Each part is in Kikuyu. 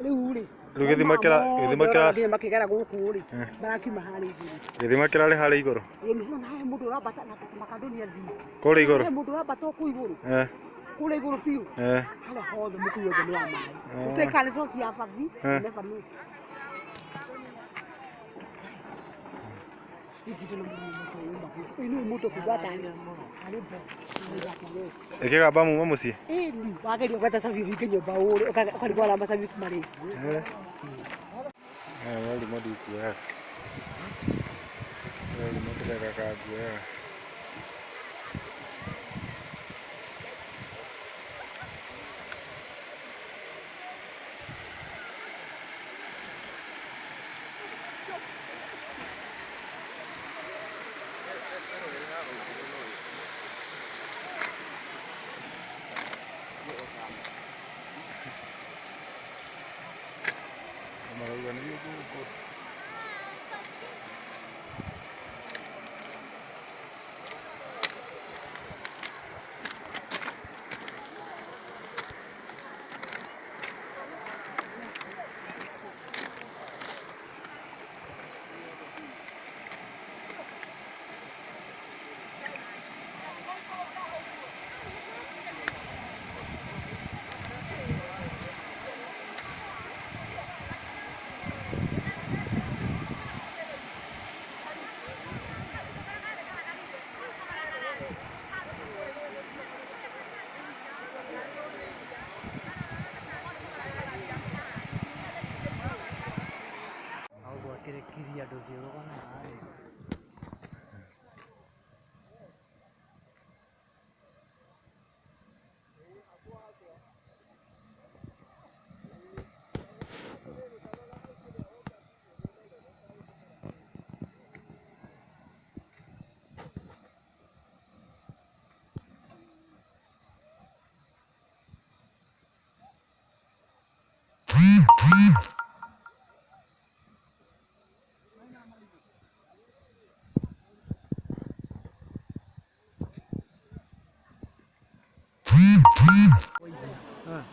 Rĩu rĩ. Rĩu gĩthima kĩra gĩthima kĩra nginya makĩgera gũkũ rĩ. Marakiuma harĩa igũrũ. Gĩthima kĩrarĩ harĩa igũrũ. Ĩĩ nĩ hona he mũndũ ũrambata na makandũnia thiĩ. Kũrĩa igũrũ. He mũndũ ũrambata kũu igũrũ. Eh. Kũrĩa igũrũ biũ. Eh. Harĩa hothe mũkuru wothe nĩ wa maĩ. Gũtirĩ kana nĩ source ya bathi. Never know. Ĩkĩgamba muma mũciĩ? Ĩni, wageria gwetha cabi ũhinge nyũmba ũrĩ ũkarigwo arĩa macabi marĩ. Aya mũrimũ ndikuoyaga. Mũrimũ ndĩrekaga nguoyaga. Marauga nĩ gũkũ. Kiria ndũngĩrũgama harĩa.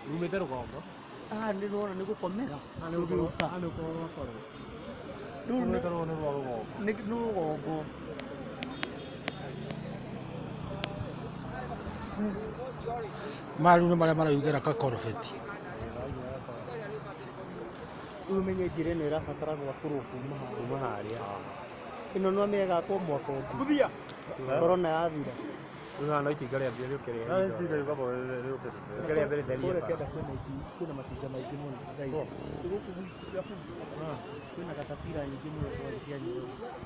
Umĩte rũgongo. Haha nĩ ndĩrona nĩ gũkomera. Haha nĩ gũkorwo rwakorwo. Rũu nĩ rwa rũgongo. Nĩ rũgongo. Maya rĩu nĩ marĩa maraugĩra kakorobeti. Rĩu ũmenye njĩra ĩno ĩrabatara gwakũrwo kuma haha. Kuma harĩa. Ĩno no mĩgakwo mwaka ũngĩ. Korona yathira. Rĩu haha no itinga rĩambia rĩũke rĩeherie. Itinga rĩambe rĩtherie Kũrĩa bara. kĩanda kwĩna matinga maingĩ mũno thaa ici. Gũkũ gwitũ kwĩna katapira nyingĩ mũno cia Nairobi.